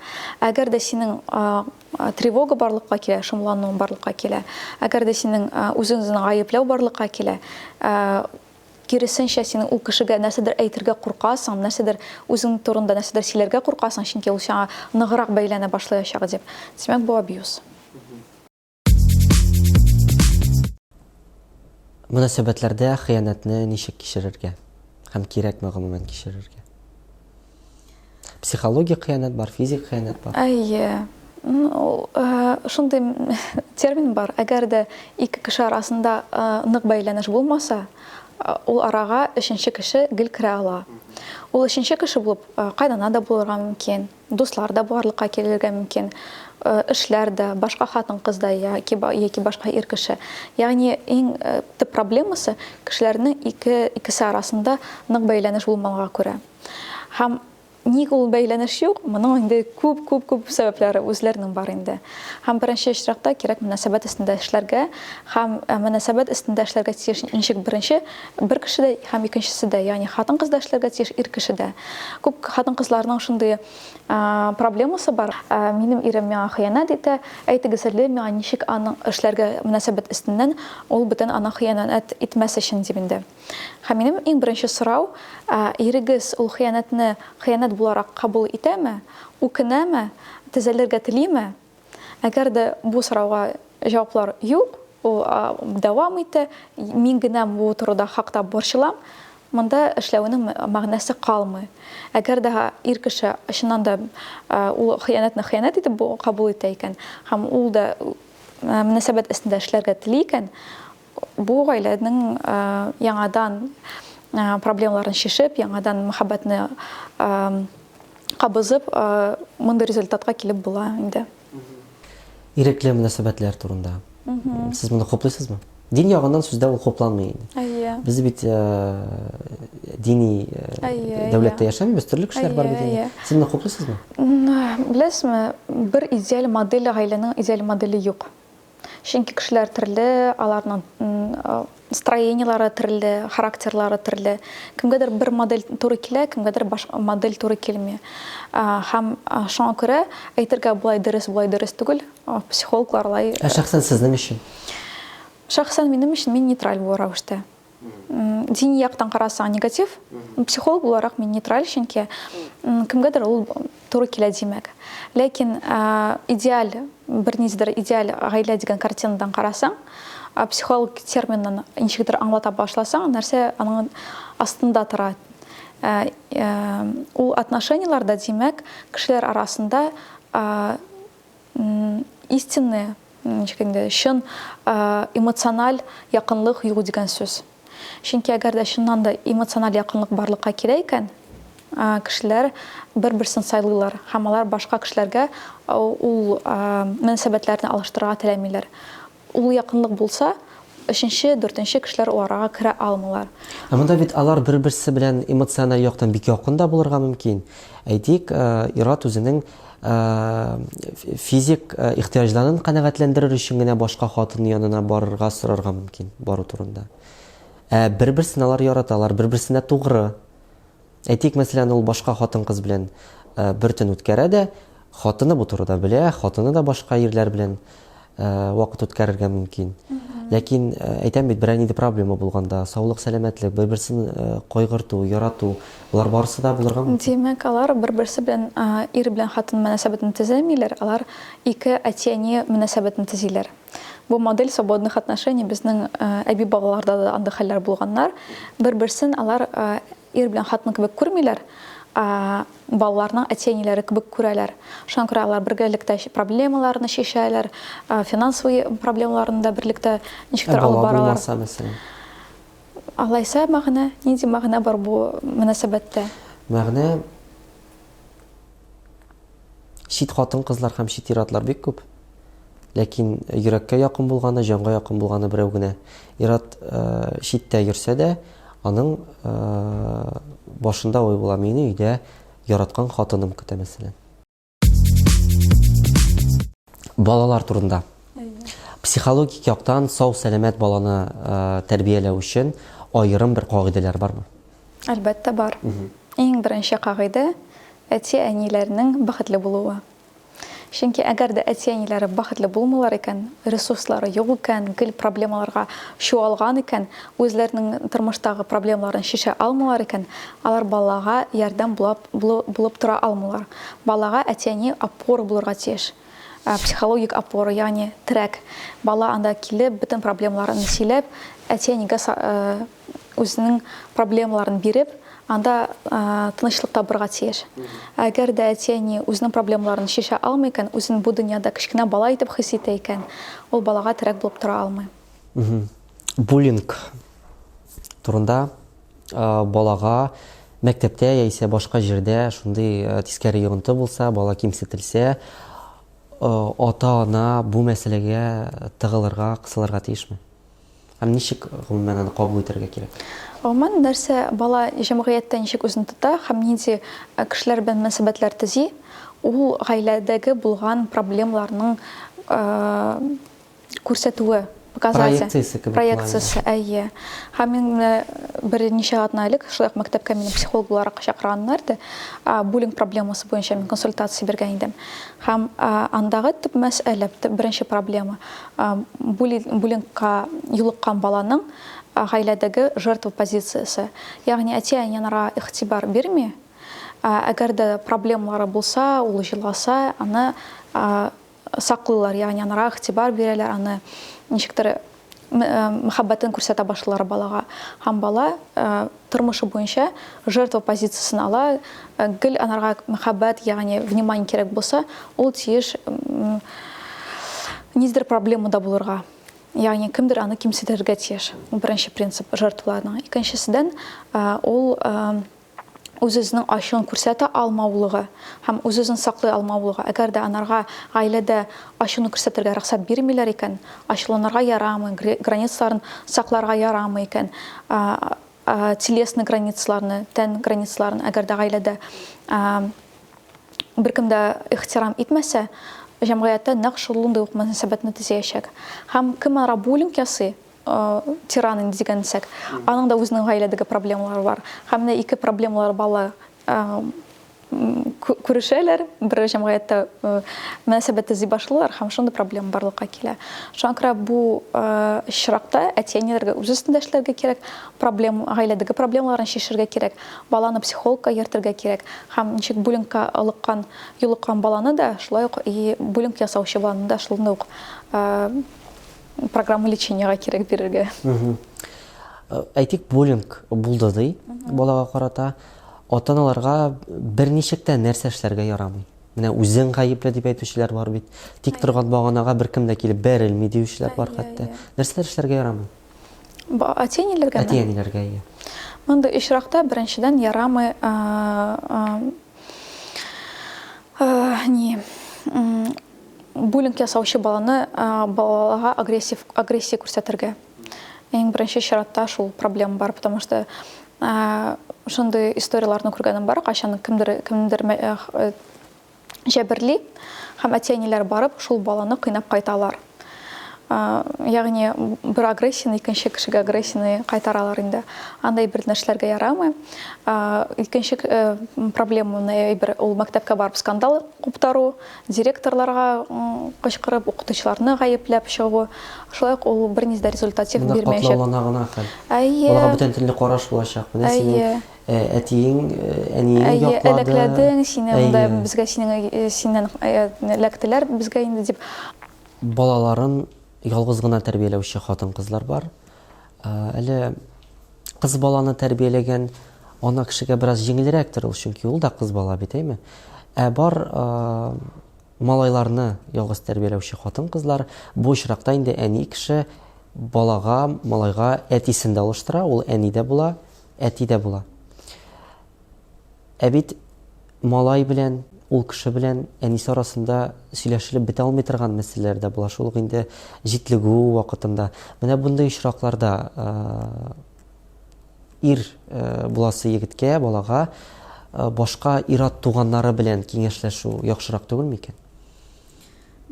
Әгәр дә синең тревога барлыкка килә, шомлану барлыкка килә, әгәр дә синең үзең-үзеңне гаепләү барлыкка килә, киресенчә, синең ул кешегә нәрсәдер әйтергә куркасың, нәрсәдер үзең турында нәрсәдер сөйләргә куркасың, чөнки ул сиңа ныграк бәйләнә башлаячак дип. Димәк, бу абьюз. Мөнәсәбәтләрдә хыянәтне ничек кичерергә? Һәм кирәкме гомумән кичерергә? Психологик хыянәт бар, физик хыянәт бар. Әйе. Ну, э, шундый термин бар. Әгәр дә ике кеше арасында э, нык бәйләнеш булмаса, Ул арага өченче кеше гел керә ала. Ул өченче кеше булып кайнана да булырга мөмкин, дуслар да барлыкка килергә мөмкин, эшләр дә, башка хатын-кыз да яки, яки башка ир кеше. Ягъни иң төп проблемасы кешеләрнең ике икесе арасында нык бәйләнеш булмауга күрә. Һәм Ник ул бәйләнеш юк? Моның инде күп, күп, күп сәбәпләре үзләренең бар инде. Һәм беренче очракта кирәк мөнәсәбәт өстендә эшләргә һәм мөнәсәбәт өстендә эшләргә тиеш ничек беренче бер кеше дә һәм икенчесе дә, ягъни хатын-кыз да эшләргә тиеш, ир кеше дә. Күп хатын-кызларның шундый проблемасы бар. Минем ирем миңа хыянәт итә, әйтегез әле миңа ничек аның эшләргә мөнәсәбәт өстеннән ул бүтән ана хыянәт итмәс өчен дип инде. Һәм минем иң беренче сорау, ирегез ул хыянәтне хыянәт буларак кабул итәме, үкенәме, төзәлергә телиме? Әгәр дә бу сорауга җаваплар юк, ул дәвам итә, мин генә бу турыда хакта борчылам, монда эшләүнең мәгънәсе калмый. Әгәр дә ир кеше чыннан да ул хыянәтне хыянәт итеп кабул итә икән һәм ул да мөнәсәбәт өстендә эшләргә тели икән, Бу гаиләнең яңадан проблемаларын чишеп, яңадан мәхәббәтне кабызып, мондый результатка килеп була инде. Ирекле мөнәсәбәтләр турында. Сез моны хуплыйсызмы? Дин ягыннан сүздә ул хупланмый инде. Әйе. Без бит дини дәүләттә яшәмибез, төрле кешеләр бар бит инде. Сез моны хуплыйсызмы? Беләсезме, бер идеаль модель, гаиләнең идеаль моделе юк. Чөнки кешеләр төрле, аларның строениелары төрле, характерлары төрле. Кемгәдер бер модель туры килә, кемгәдер башка модель туры килми. Һәм шуңа күрә әйтергә болай дөрес, болай дөрес түгел. Психологлар алай. Ә шәхсән сезнең өчен? Шәхсән минем өчен мин нейтраль бу рәвештә. Дини яктан карасаң, негатив. Психолог буларак мин нейтраль, чөнки кемгәдер ул туры килә димәк. Ләкин идеаль, бер ниндидер идеаль гаилә дигән картинадан карасаң, психолог терминын ничектер аңлата башласаң, нәрсә аның астында тора. Ул отношениеләрдә, димәк, кешеләр арасында истинные, ничек инде, чын эмоциональ якынлык юк дигән сүз. Чөнки әгәр дә чыннан да эмоциональ якынлык барлыкка килә икән, кешеләр бер-берсен сайлыйлар һәм алар башка кешеләргә ул мөнәсәбәтләрне алыштырырга теләмиләр. Ул якынлык булса, өченче, дүртенче кешеләр ул арага керә алмыйлар. Ә монда бит алар бер-берсе белән эмоциональ яктан бик якын да булырга мөмкин. Әйтик, ир-ат үзенең физик ихтыяҗларын канәгатьләндерер өчен генә башка хатын янына барырга сорарга мөмкин, бару турында. Ә бер-берсен алар яраталар, бер-берсенә тугры. Әйтик, мәсәлән, ул башка хатын-кыз белән бер төн үткәрә дә, хатыны бу турыда белә, хатыны да башка ирләр белән вакыт үткәрергә мөмкин. Ләкин әйтәм бит, берәр нинди проблема булганда, саулык, сәламәтлек, бер-берсен кайгырту, ярату, болар барысы да булырга мөмкин. Димәк, алар бер-берсе белән ир белән хатын мөнәсәбәтен төземиләр, алар ике әти-әни мөнәсәбәтен төзиләр. Бу модель свободных отношений безнең әби-бабаларда да андый хәлләр булганнар. Бер-берсен алар ир белән хатын кебек күрмиләр, ә балаларның әти-әниләре кебек күрәләр. Шуңа күрә алар бергәлектә проблемаларны чишәләр, финансовый проблемаларны да берлектә ничектер алып баралар. Ә бала булмаса, мәсәлән? Алайса мәгънә, нинди мәгънә бар бу мөнәсәбәттә? Мәгънә чит хатын-кызлар һәм чит ир-атлар бик күп. Ләкин йөрәккә якын булганы, җанга якын булганы берәү генә. Ир-ат читтә йөрсә дә, аның башында уй була, мине өйдә яраткан хатыным көтә, мәсәлән. Балалар турында. Психологик яктан сау-сәламәт баланы тәрбияләү өчен аерым бер кагыйдәләр бармы? Әлбәттә, бар. Иң беренче кагыйдә, әти-әниләрнең бәхетле булуы. Чөнки әгәр дә әти-әниләре бәхетле булмыйлар икән, ресурслары юк икән, гел проблемаларга чуалган икән, үзләренең тормыштагы проблемаларын чишә алмыйлар икән, алар балага ярдәм булып тора алмыйлар. Балага әти-әни опора булырга тиеш. Психологик опора, ягъни терәк. Бала анда килеп, бөтен проблемаларын сөйләп, әти-әнигә үзенең проблемаларын биреп, анда тынычлык табырга тиеш. Әгәр дә әти-әни үзенең проблемаларын чишә алмый икән, үзен бу дөньяда кечкенә бала итеп хис итә икән, ул балага терәк булып тора алмый. Буллинг. турында балага мәктәптә яисә башка җирдә шундый тискәре йогынты булса, бала кимсетелсә, ата-ана бу мәсьәләгә тыгылырга, кысылырга тиешме? Һәм ничек гомумән аны кабул итәргә кирәк? Гомумән, нәрсә бала җәмгыятьтә ничек үзен тота һәм нинди кешеләр белән мөнәсәбәтләр төзи, ул гаиләдәге булган проблемаларның күрсәтүе, показатель. Проекциясе кебек. Проекциясе, әйе. Һәм мин менә берничә атна элек шулай ук мәктәпкә мине психолог буларак чакырганнар иде. Буллинг проблемасы буенча мин консультация биргән идем. Һәм андагы төп мәсьәлә, беренче проблема, буллингка юлыккан баланың гаиләдәге жертва позициясе. Ягъни әти-әни анарга игътибар бирми, әгәр дә проблемалары булса, ул җыласа, аны саклыйлар, ягъни анарга игътибар бирәләр, аны ничектер мәхәббәтен күрсәтә башлыйлар балага. Һәм бала тормышы буенча жертва позициясен ала, гел анарга мәхәббәт, ягъни внимание кирәк булса, ул тиеш ниндидер проблемада булырга. Ягъни кемдер аны кимсетергә тиеш. Бу беренче принцип жертваларның. Икенчеседән, ул үз-үзенең ачуын күрсәтә алмаулыгы һәм үз-үзен саклый алмаулыгы. Әгәр дә анарга гаиләдә ачуны күрсәтергә рөхсәт бирмиләр икән, ачуланырга ярамый, границаларын сакларга ярамый икән, телесный границаларны, тән границаларын, әгәр дә гаиләдә беркем дә ихтирам итмәсә, җәмгыятьтә нәкъ шундый ук мөнәсәбәтне төзәячәк. Һәм кем ара буллинг ясый, тиран инде дигән дисәк, аның да үзенең гаиләдәге проблемалары бар. Һәм менә ике проблемалар бала күрешәләр, бер җәмгыятьтә мөнәсәбәт төзи башлыйлар һәм шундый проблема барлыкка килә. Шуңа күрә бу очракта әти-әниләргә үз өстендә эшләргә кирәк, проблем, гаиләдәге проблемаларын чишергә кирәк, баланы психологка йөртергә кирәк һәм ничек буллингка ылыккан, юлыккан баланы да, шулай ук и буллинг ясаучы баланы да шундый ук программа лечениега кирәк бирергә. Әйтик, буллинг булды ди балага карата. Ата-аналарга берничек тә нәрсә эшләргә ярамый. Менә үзең гаепле дип әйтүчеләр бар бит. Тик торган баганага беркем дә килеп бәрелми диючеләр бар хәтта. Нәрсәләр эшләргә ярамый? Әти-әниләргә? Әти-әниләргә, иә. Мондый очракта беренчедән ярамый ни буллинг ясаучы баланы балага агрессив агрессия күрсәтергә. Иң беренче чиратта шул проблема бар, потому что шундый историяләрне күргәнем бар, кайчан кемдер кемдер җәберли һәм әти-әниләр барып шул баланы кыйнап кайталар. Ягъни бер агрессияне икенче кешегә агрессияне кайтаралар инде. Андай бер нәрсәләргә ярамый. Икенче проблеманы әйбер ул мәктәпкә барып скандал куптару, директорларга кычкырып, укытучыларны гаепләп чыгу. Шулай ук ул бернинди дә результатив бирмәячәк. Катлаулана гына хәл. Әйе. Балага бүтән төрле караш булачак. Менә синең әтиең, әниең яклады. Әләкләдең, сине монда безгә синең синнән эләктеләр безгә инде дип. Балаларын ялгыз гына тәрбияләүче хатын-кызлар бар. Әле кыз баланы тәрбияләгән ана кешегә бераз җиңелрәктер ул, чөнки ул да кыз бала бит, әйме? Ә бар малайларны ялгыз тәрбияләүче хатын-кызлар, бу очракта инде әни кеше балага, малайга әтисен дә алыштыра, ул әни дә була, әти дә була. Ә бит малай белән, ул кеше белән әнисе арасында сөйләшелеп бетә алмый торган мәсьәләләр дә була. Шул ук инде җитлегү вакытында. Менә мондый очракларда ир буласы егеткә, балага башка ир-ат туганнары белән киңәшләшү яхшырак түгел микән?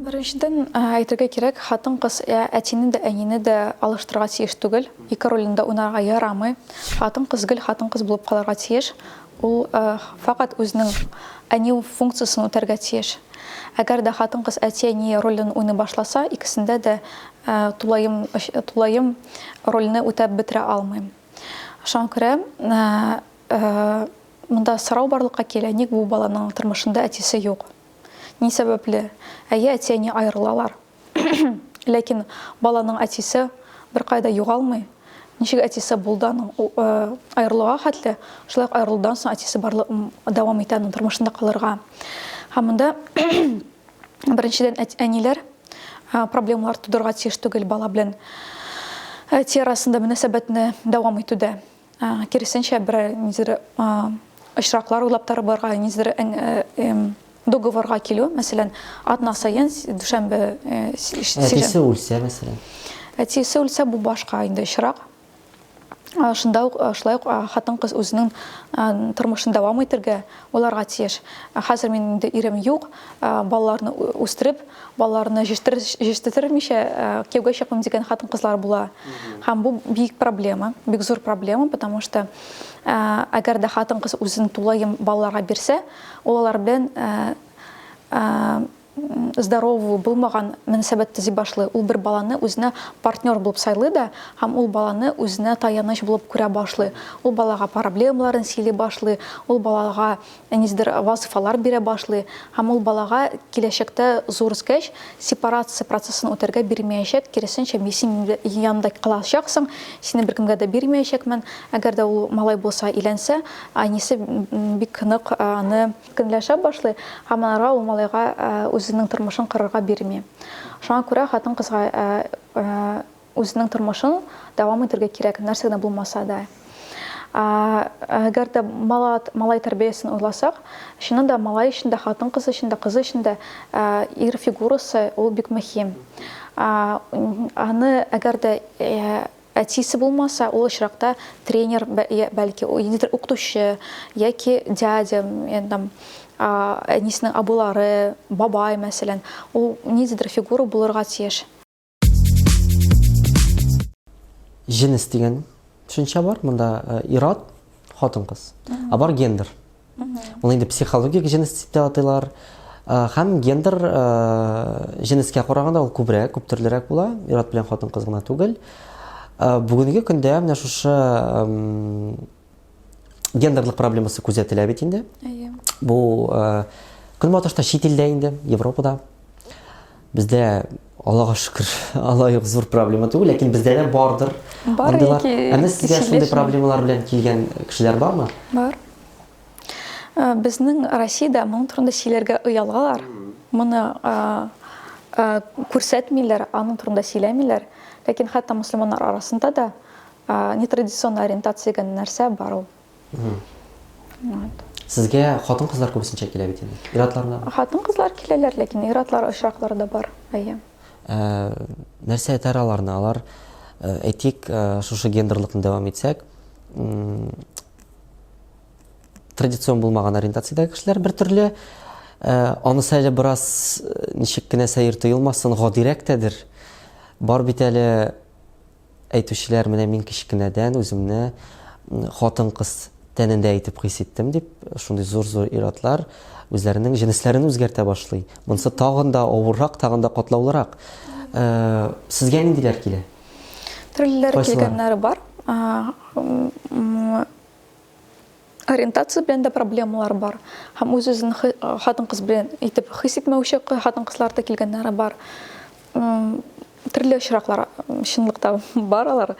Беренчедән, әйтергә кирәк, хатын-кыз әтине дә, әнине дә алыштырырга тиеш түгел. Ике рольне дә уйнарга ярамый. Хатын-кыз гел хатын-кыз булып калырга тиеш. Ул фәкать үзенең әни функциясен үтәргә тиеш. Әгәр дә хатын-кыз әти-әни ролен уйный башласа, икесендә дә тулаем, тулаем рольне үтәп бетерә алмый. Шуңа күрә монда сорау барлыкка килә, ник бу баланың тормышында әтисе юк? Ни сәбәпле? Әйе, әти-әни аерылалар. Ләкин баланың әтисе беркая да югалмый. Ничек әтисе булды аның аерылуга хәтле, шулай ук аерылудан соң әтисе барлык дәвам итә аның тормышында калырга. Һәм монда беренчедән әниләр проблемалар тудырырга тиеш түгел бала белән. Әти арасында мөнәсәбәтне дәвам итүдә. Киресенчә, берәр ниндидер очраклар уйлап табарга, ниндидер договорга килү, мәсәлән, атна саен дүшәмбе. Әтисе үлсә, мәсәлән. Әтисе үлсә, бу башка инде очрак. Шунда ук шулай ук хатын-кыз үзенең тормышын дәвам итергә уйларга тиеш. Хәзер минем инде ирем юк, балаларны үстереп, балаларны җитештермичә кияүгә чыкмыйм дигән хатын-кызлар була. Һәм бу бик проблема, бик зур проблема, потому что әгәр дә хатын-кыз үзен тулаем балаларга бирсә, ул алар белән здоровый булмаган мөнәсәбәт төзи башлый. Ул бер баланы үзенә партнер булып сайлый да, һәм ул баланы үзенә таяныч булып күрә башлый. Ул балага проблемаларын сөйли башлый, ул балага ниндидер вазыйфалар бирә башлый, һәм ул балага киләчәктә зур үскәч сепарация процессын үтәргә бирмәячәк, киресенчә, мин синең янында калачаксың, сине беркемгә дә бирмәячәкмен. Әгәр дә ул малай булса, өйләнсә, әнисе бик нык аны Көнләшә башлый һәм аларга ул малайга үзенең тормышын корырга бирми. Шуңа күрә хатын-кызга үзенең тормышын дәвам итәргә кирәк, нәрсә генә булмаса да. Әгәр дә малай тәрбиясен уйласак, чыннан да малай өчен дә, хатын-кыз өчен дә, кыз өчен дә ир фигурасы ул бик мөһим. Аны әгәр дә Әтисе булмаса, ул очракта тренер, бәлки, ниндидер укытучы яки дядя, там, әнисенең абыйлары, бабай, мәсәлән, ул ниндидер фигура булырга тиеш. Җенес дигән төшенчә бар. Монда ир-ат, хатын-кыз. Ә бар гендер. Моны инде психологик җенес дип тә атыйлар. Һәм гендер җенескә караганда ул күбрәк, күп төрлерәк була. Ир-ат белән хатын-кыз гына түгел. Бүгенге көндә менә шушы гендерлык проблемасы күзәтелә бит инде. Әйе. Бу көнбатышта, чит илдә инде, Европада. Бездә, Аллага шөкер, алай ук зур проблема түгел, ләкин бездә дә бардыр. Бар, андыйлар. яки Ә менә сезгә шундый кичелешми. проблемалар белән килгән кешеләр бармы? Бар. Безнең Россиядә моның турында сөйләргә оялалар. Моны күрсәтмиләр, аның турында сөйләмиләр. Ләкин хәтта мөселманнар арасында да нетрадиционная ориентация дигән нәрсә бар ул. Вот. Сезгә хатын-кызлар күбесенчә килә бит инде. Ир-атлар да. Хатын-кызлар киләләр, ләкин ир-атлар очраклары да бар. Әйе. Ә, нәрсә этәр аларны? Алар, әйтик, шушы гендерлыкны дәвам итсәк, традицион булмаган ориентациядәге кешеләр бер төрле, анысы әле бераз ничек кенә сәер тоелмасын, гадирәк тәдер. Бар бит әле Әйтүчеләр, менә мин кечкенәдән үземне хатын-кыз тәнендә итеп хис иттем дип, шундый зур-зур ир-атлар үзләренең җенесләрен үзгәртә башлый. Монысы тагын да авыррак, тагын да катлаулырак. Э, сезгә ниндиләр килә? Төрлеләре килгәннәре бар. Ориентация белән дә проблемалар бар. Һәм үз-үзен хатын-кыз белән итеп хис итмәүче хатын-кызлар да килгәннәре бар. Төрле очраклар чынлыкта бар алар.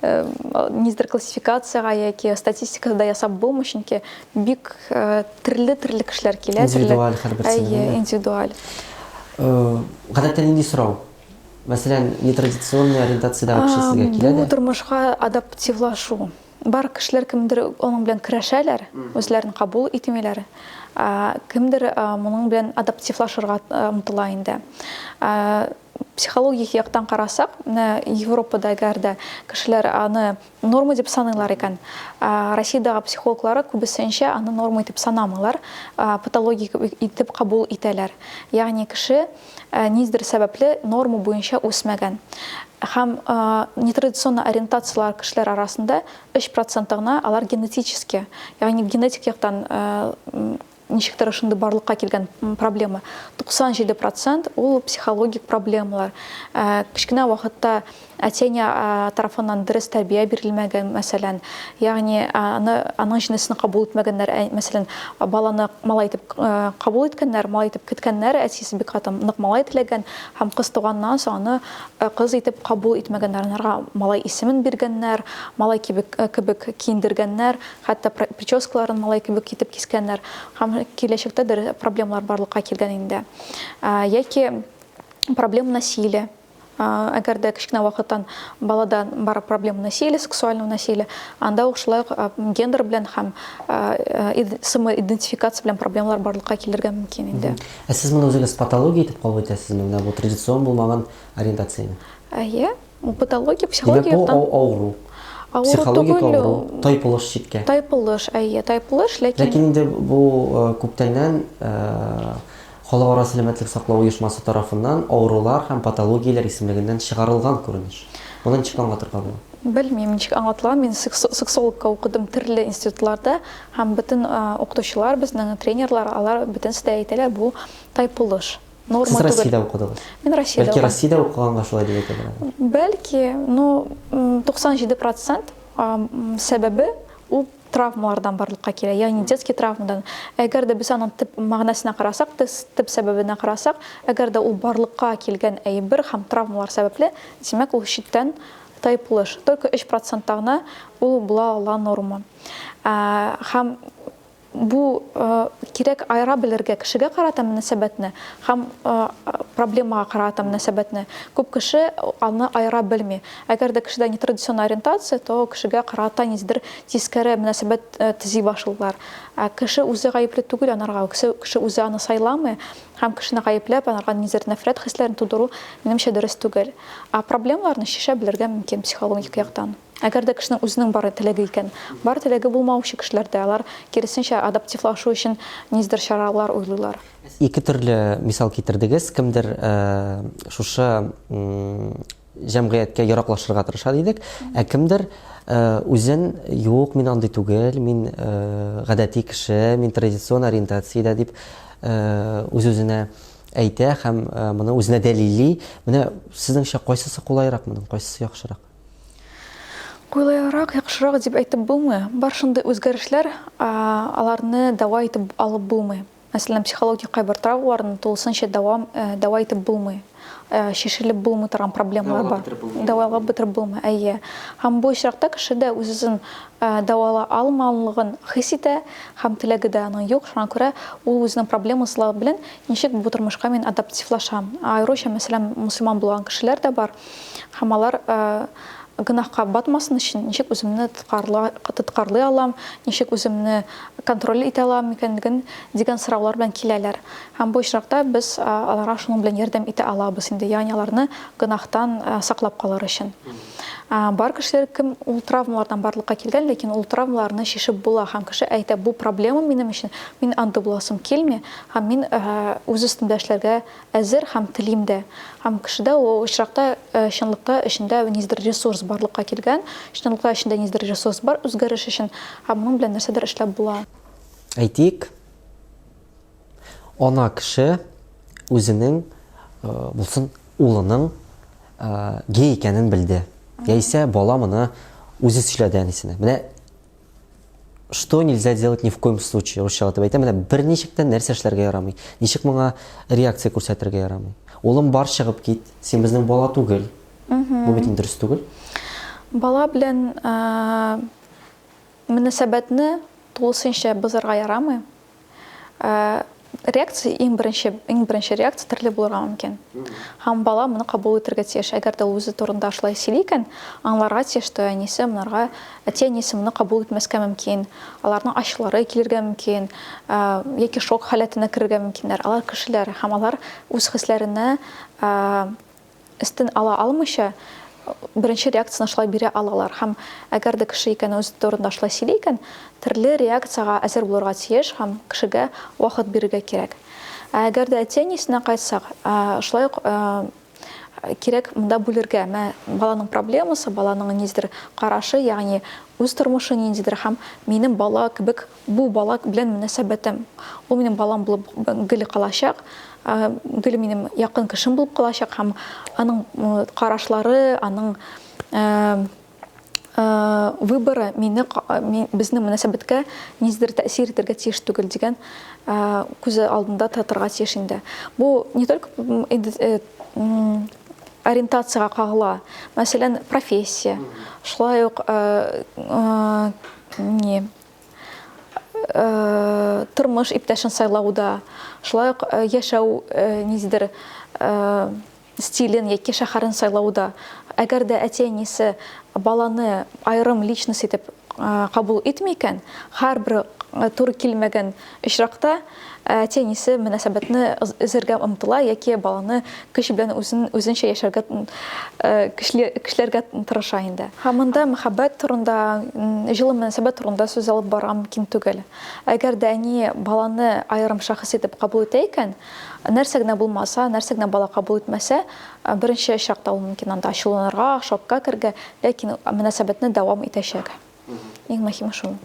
Э, ниндидер классификациягә яки статистика да ясап булмый, чөнки бик э, төрле-төрле кешеләр килә. Индивидуаль һәрберсе. Әйе, индивидуаль. Э, гадәттә нинди сорау? Мәсәлән, нетрадиционный ориентациядәге кеше сезгә килә дә. Бу тормышка адаптивлашу. Бар кешеләр кемдер аның белән көрәшәләр, үзләрен кабул итмиләр. Кемдер моның белән адаптивлашырга омтыла инде. Психологик яктан карасак, менә Европада әгәр дә кешеләр аны норма дип саныйлар икән, Россиядәге психологлары күбесенчә аны норма итеп санамыйлар, патологик итеп кабул итәләр. Ягъни кеше ниндидер сәбәпле норма буенча үсмәгән. Һәм нетрадиционный ориентацияләр кешеләр арасында 3 проценты гына алар генетически, ягъни генетик яктан ничектер шундый барлыкка килгән проблема. 97 процент ул психологик проблемалар. Кечкенә вакытта Әти-әни тарафыннан дөрес тәрбия бирелмәгән, мәсәлән, ягъни аны аның җенесен кабул итмәгәннәр, мәсәлән, баланы малай итеп кабул иткәннәр, малай итеп көткәннәр, әтисе бик каты нык малай теләгән һәм кыз туганнан соң аны кыз итеп кабул итмәгәннәр, анарга малай исемен биргәннәр, малай кебек кебек киендергәннәр, хәтта прическаларын малай кебек итеп кискәннәр һәм киләчәктә дә проблемалар барлыкка килгән инде. Яки проблема насилия. Әгәр дә кечкенә вакыттан балада бар проблема насилия, сексуального насилия, анда ук шулай ук гендер белән һәм самоидентификация белән проблемалар барлыкка килергә мөмкин инде. Ә сез моны үзегез патология итеп кабул итәсезме, менә бу традицион булмаган ориентацияне? Әйе, патология, психология яктан. Димәк, бу авыру. Авыру Психологик түгел, авыру, тайпылыш читкә. Тайпылыш, әйе, тайпылыш, ләкин Ләкин инде бу күптәннән Халыкара сәламәтлек саклау оешмасы тарафыннан авырулар һәм патологияләр исемлегеннән чыгарылган күренеш. Моны ничек аңлатырга була? Белмим, ничек аңлатыла. Мин сексологка укыдым төрле институтларда һәм бөтен укытучылар безнең, тренерлар, алар бөтенесе дә әйтәләр, бу тайпылыш. Норма Сез Россиядә укыдыгыз? Мин Россиядә Бәлки Россиядә укыганга шулай дип әйтәләр алар? Бәлки, ну, 97 процент сәбәбе ул травмалардан барлыкка килә, ягъни детский травмадан. Әгәр дә без аның төп мәгънәсенә карасак, төп сәбәбенә карасак, әгәр дә ул барлыкка килгән әйбер һәм травмалар сәбәпле, димәк, ул читтән тайпылыш. Только 3 процентта гына ул була ала норма. Һәм Бу кирәк аера белергә кешегә карата мөнәсәбәтне һәм проблемага карата мөнәсәбәтне. Күп кеше аны аера белми. Әгәр дә кешедә нетрадиционная ориентация, то кешегә карата ниндидер тискәре мөнәсәбәт төзи башлыйлар. Ә кеше үзе гаепле түгел анарга, кеше үзе аны сайламый һәм кешене гаепләп, анарга ниндидер нәфрәт хисләрен тудыру, минемчә, дөрес түгел. Ә проблемаларны чишә белергә мөмкин психологик яктан. Әгәр дә кешенең үзенең бар теләге икән. Бар теләге булмаучы кешеләр дә, алар, киресенчә, адаптивлашу өчен ниндидер чаралар уйлыйлар. Ике төрле мисал китердегез. Кемдер шушы җәмгыятькә яраклашырга тырыша дидек, ә кемдер үзен юк, мин андый түгел, мин гадәти кеше, мин традицион ориентациядә дип үз-үзенә әйтә һәм моны үзенә дәлилли. Менә сезнеңчә кайсысы кулайрак моның, кайсысы яхшырак? Кулайрак, яхшырак дип әйтеп булмый. Бар шундый үзгәрешләр, аларны дәва итеп алып булмый. Мәсәлән, психологик кайбер травмаларны тулысынча дәвам, дәва итеп булмый. Чишелеп булмый торган проблемалар бар. Дәвалап бетереп булмый, әйе. Һәм бу очракта кеше дә үз-үзен дәвала алмаганлыгын хис итә һәм теләге дә аның юк. Шуңа күрә ул үзенең проблемасы белән ничек бу тормышка мин адаптивлашам. Аеруча, мәсәлән, мөселман булган кешеләр дә бар. Һәм алар гөнаһка батмасын өчен ничек үземне тоткарлый алам, ничек үземне контроль итә алам икәнлеген дигән сораулар белән киләләр. Һәм бу очракта без аларга шуның белән ярдәм итә алабыз инде, ягъни аларны гөнаһтан саклап калыр өчен. Бар кешеләр, кем ул травмалардан барлыкка килгән, ләкин ул травмаларны чишеп була һәм кеше әйтә, бу проблема минем өчен, мин андый буласым килми һәм мин үз өстемдә эшләргә Әзер һәм телим дә. Һәм кешедә ул очракта чынлыкта эчендә ниндидер ресурс барлыкка килгән, чынлыкта эчендә ниндидер ресурс бар үзгәреш өчен, һәм моның белән нәрсәдер эшләп була. Әйтик, ана кеше үзенең, булсын, улының гей икәнен белде. Яисә бала моны үзе сөйләде әнисенә. Менә Что нельзя делать ни в коем случае, русчалап дип әйтәм, менә берничек тә нәрсә эшләргә ярамый, ничек моңа реакция күрсәтергә ярамый. Улым, бар чыгып кит, син безнең бала түгел. Бу бит инде дөрес түгел. Бала белән мөнәсәбәтне тулысынча бозарга ярамый. Реакция иң беренче, иң беренче реакция төрле булырга мөмкин. Һәм бала моны кабул итәргә тиеш. Әгәр дә ул үзе турында шулай сөйли икән, аңларга тиеш, что әнисе монарга, әти-әнисе моны кабул итмәскә мөмкин. Аларның ачулары килергә мөмкин, яки шок халәтенә керергә мөмкиннәр. Алар кешеләр һәм алар үз хисләренә өстен ала алмыйча, беренче реакцияне шулай бирә алалар. Һәм әгәр дә кеше икән үзе турында шулай сөйли икән, төрле реакциягә әзер булырга тиеш һәм кешегә вакыт бирергә кирәк. Ә әгәр дә әти-әнисенә кайтсак, шулай ук кирәк монда бүлергә. Менә баланың проблемасы, баланың ниндидер карашы, ягъни үз тормышы ниндидер һәм минем бала кебек Бу бала белән мөнәсәбәтем. Ул минем балам булып гел калачак, гел минем якын кешем булып калачак һәм аның карашлары, аның выборы мине безнең мөнәсәбәткә ниндидер тәэсир итәргә тиеш түгел дигән күзе алдында тотарга тиеш инде. Бу не только ориентациягә кагыла, мәсәлән, профессия, шулай ук ни тормыш иптәшен сайлауда, шулай ук яшәү ниндидер стилен яки шәһәрен сайлауда. Әгәр дә әти-әнисе баланы аерым личность итеп кабул итми икән, һәрбер туры килмәгән очракта әти-әнисе мөнәсәбәтне өзәргә омтыла яки баланы көч белән үзен үзенчә яшәргә көчле көчләргә тырыша инде. Һәм монда мәхәббәт турында, җылы мөнәсәбәт турында сүз алып барырга мөмкин түгел. Әгәр дә әни баланы аерым шәхес итеп кабул итә икән, нәрсә генә булмаса, нәрсә генә бала кабул итмәсә, беренче очракта ул мөмкин анда ачуланырга, шокка керергә, ләкин мөнәсәбәтне дәвам итәчәк. Иң мөһиме шул.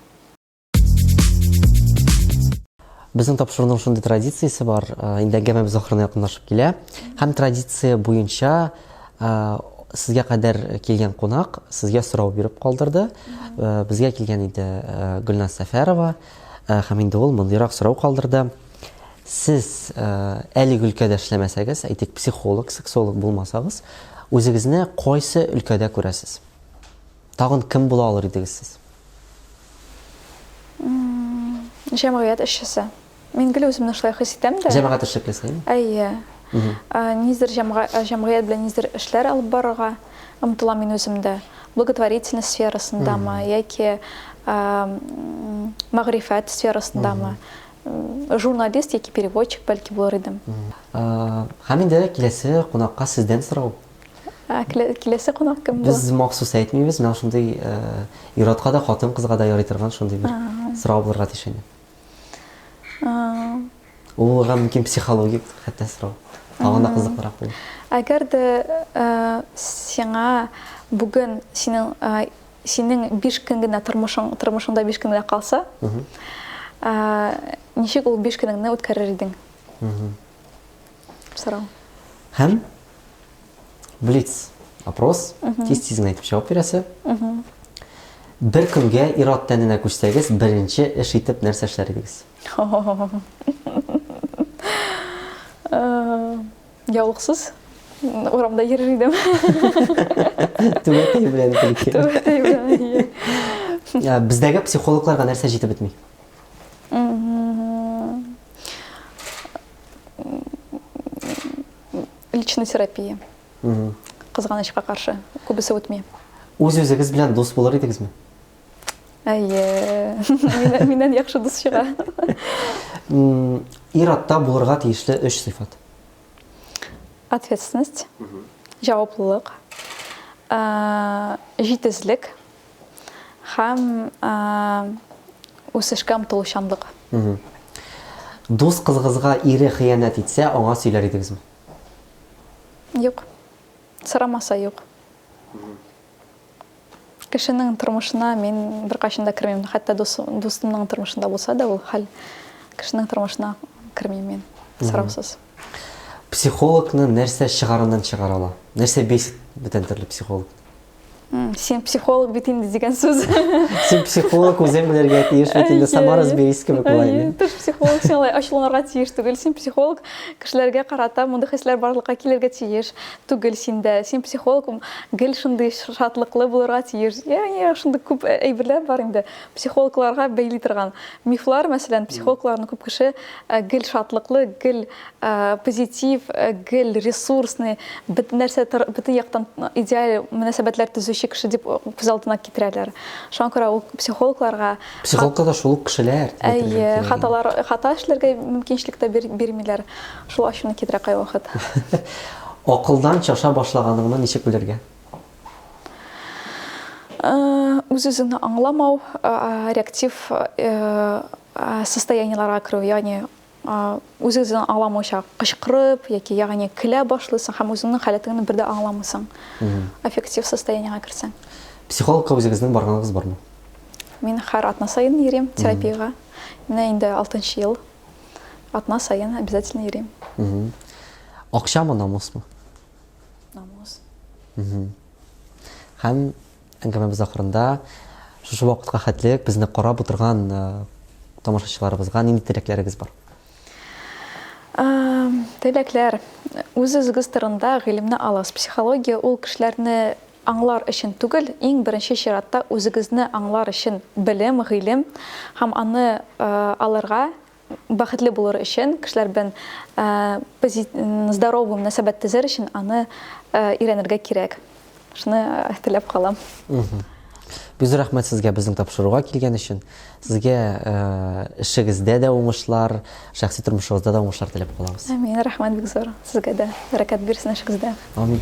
Безнең тапшыруның шундый традициясе бар, э, инде әңгәмәбез ахырына якынлашып килә. Һәм традиция буенча э, сезгә кадәр килгән кунак сезгә сорау биреп калдырды. Э, безгә килгән иде Гөлназ Сәфәрова һәм инде ул мондыйрак сорау калдырды. Сез әлеге өлкәдә эшләмәсәгез, әйтик, психолог, сексолог булмасагыз, үзегезне кайсы өлкәдә күрәсез? Тагын кем була алыр идегез сез? Җәмгыять эшчесе. Мин гел үземне шулай хис итәм дә. Җәмәгать эшлеклесе, әйеме? Әйе. Низдер җәмгыять белән низдер эшләр алып барырга омтылам мин үзем дә. Благотворительность сферасындамы яки мәгърифәт сферасындамы. Журналист яки переводчик бәлки булыр идем. Һәм инде киләсе кунакка сездән сорау. Киләсе кунак кем була? Без махсус әйтмибез, менә шундый ир-атка да, хатын-кызга да ярый торган шундый бер сорау булырга тиеш инде. Ул булырга мөмкин психологик хәтта сорау. Тагын да кызыклырак булыр. Әгәр дә сиңа бүген синең синең 5 көн генә тормышың тормышыңда 5 көн генә калса, ничек ул 5 көнеңне үткәрер идең? Сорау. Һәм Блиц опрос. Тиз-тиз генә итеп җавап бирәсе. Бер көнгә ир-ат тәненә күчсәгез, беренче эш итеп нәрсә эшләр идегез? Яулыксыз урамда йөрер идем. Түбәтәй белән көлке. Түбәтәй белән, иә. Бездәге психологларга нәрсә җитеп бетми? Личный терапия. Кызганычка каршы, күбесе үтми. Үз-үзегез белән дус булыр идегезме? Әйе. Миннән яхшы дус чыга. Ир-атта булырга тиешле өч сыйфат. Ответственность, җаваплылык, җитезлек һәм үсешкә омтылучанлык. Дус кызыгызга ире хыянәт итсә, аңа сөйләр идегезме? Юк. Сорамаса, юк. Кешенең тормышына мин беркайчан да кермим. Хәтта дус, дустымның тормышында булса да ул хәл, кешенең тормышына кермим мин сораусыз. Психологны нәрсә чыгарыннан чыгара ала? Нәрсә бесит бүтән төрле психологны? Син психолог бит инде дигән сүз. Син психолог үзең белергә тиеш бит инде, сама разберись кебек була инде. Ты ж психолог, син алай ачуланырга тиеш түгел. Син психолог, кешеләргә карата мондый хисләр барлыкка килергә тиеш түгел синдә. Син психолог, гел шундый шатлыклы булырга тиеш. Ягъни шундый күп әйберләр бар инде. Психологларга бәйли торган мифлар, мәсәлән, психологларны күп кеше гел шатлыклы, гел позитив, гел ресурсный, бөтен нәрсә, бөтен яктан идеаль мөнәсәбәтләр төзүче кеше дип күз алдына китерәләр. Шуңа күрә ул психологларга Психологлар да шул ук кешеләр. Әйе, хаталар, хата эшләргә мөмкинчелек тә бирмиләр. Шул ачуны китерә кайвакыт. Акылдан чаша башлаганыңны ничек белергә? Үз-үзеңне аңламау, реактив состояниеләргә керү, ягъни Үз-үзеңне аңламыйча кычкырып яки ягъни көлә башлыйсың һәм үзеңнең халәтеңне бер дә аңламыйсың. Аффектив состояниегә керсәң. Психологка үзегезнең барганыгыз бармы? Мин һәр атна саен йөрим терапиягә. Менә инде алтынчы ел. Атна саен обязательно йөрим. Акчамы, намусмы? Намус. Һәм әңгәмәбез ахырында шушы вакытка хәтле безне карап утырган э, тамашачыларыбызга нинди теләкләрегез бар? Теләкләр. Үз-үзегез турында гыйлемне алыгыз. Психология ул кешеләрне аңлар өчен түгел, иң беренче чиратта үзегезне аңлар өчен белем, гыйлем һәм аны э, алырга. бәхетле булыр өчен, кешеләр белән здоровый мөнәсәбәт төзер өчен аны өйрәнергә кирәк. Шуны теләп калам. Бик зур рәхмәт сезгә безнең тапшыруга килгән өчен. Сезгә эшегездә дә уңышлар, шәхси тормышыгызда да уңышлар теләп калабыз. Амин, рәхмәт бик зур. Сезгә дә бәрәкәт бирсен эшегездә. Амин.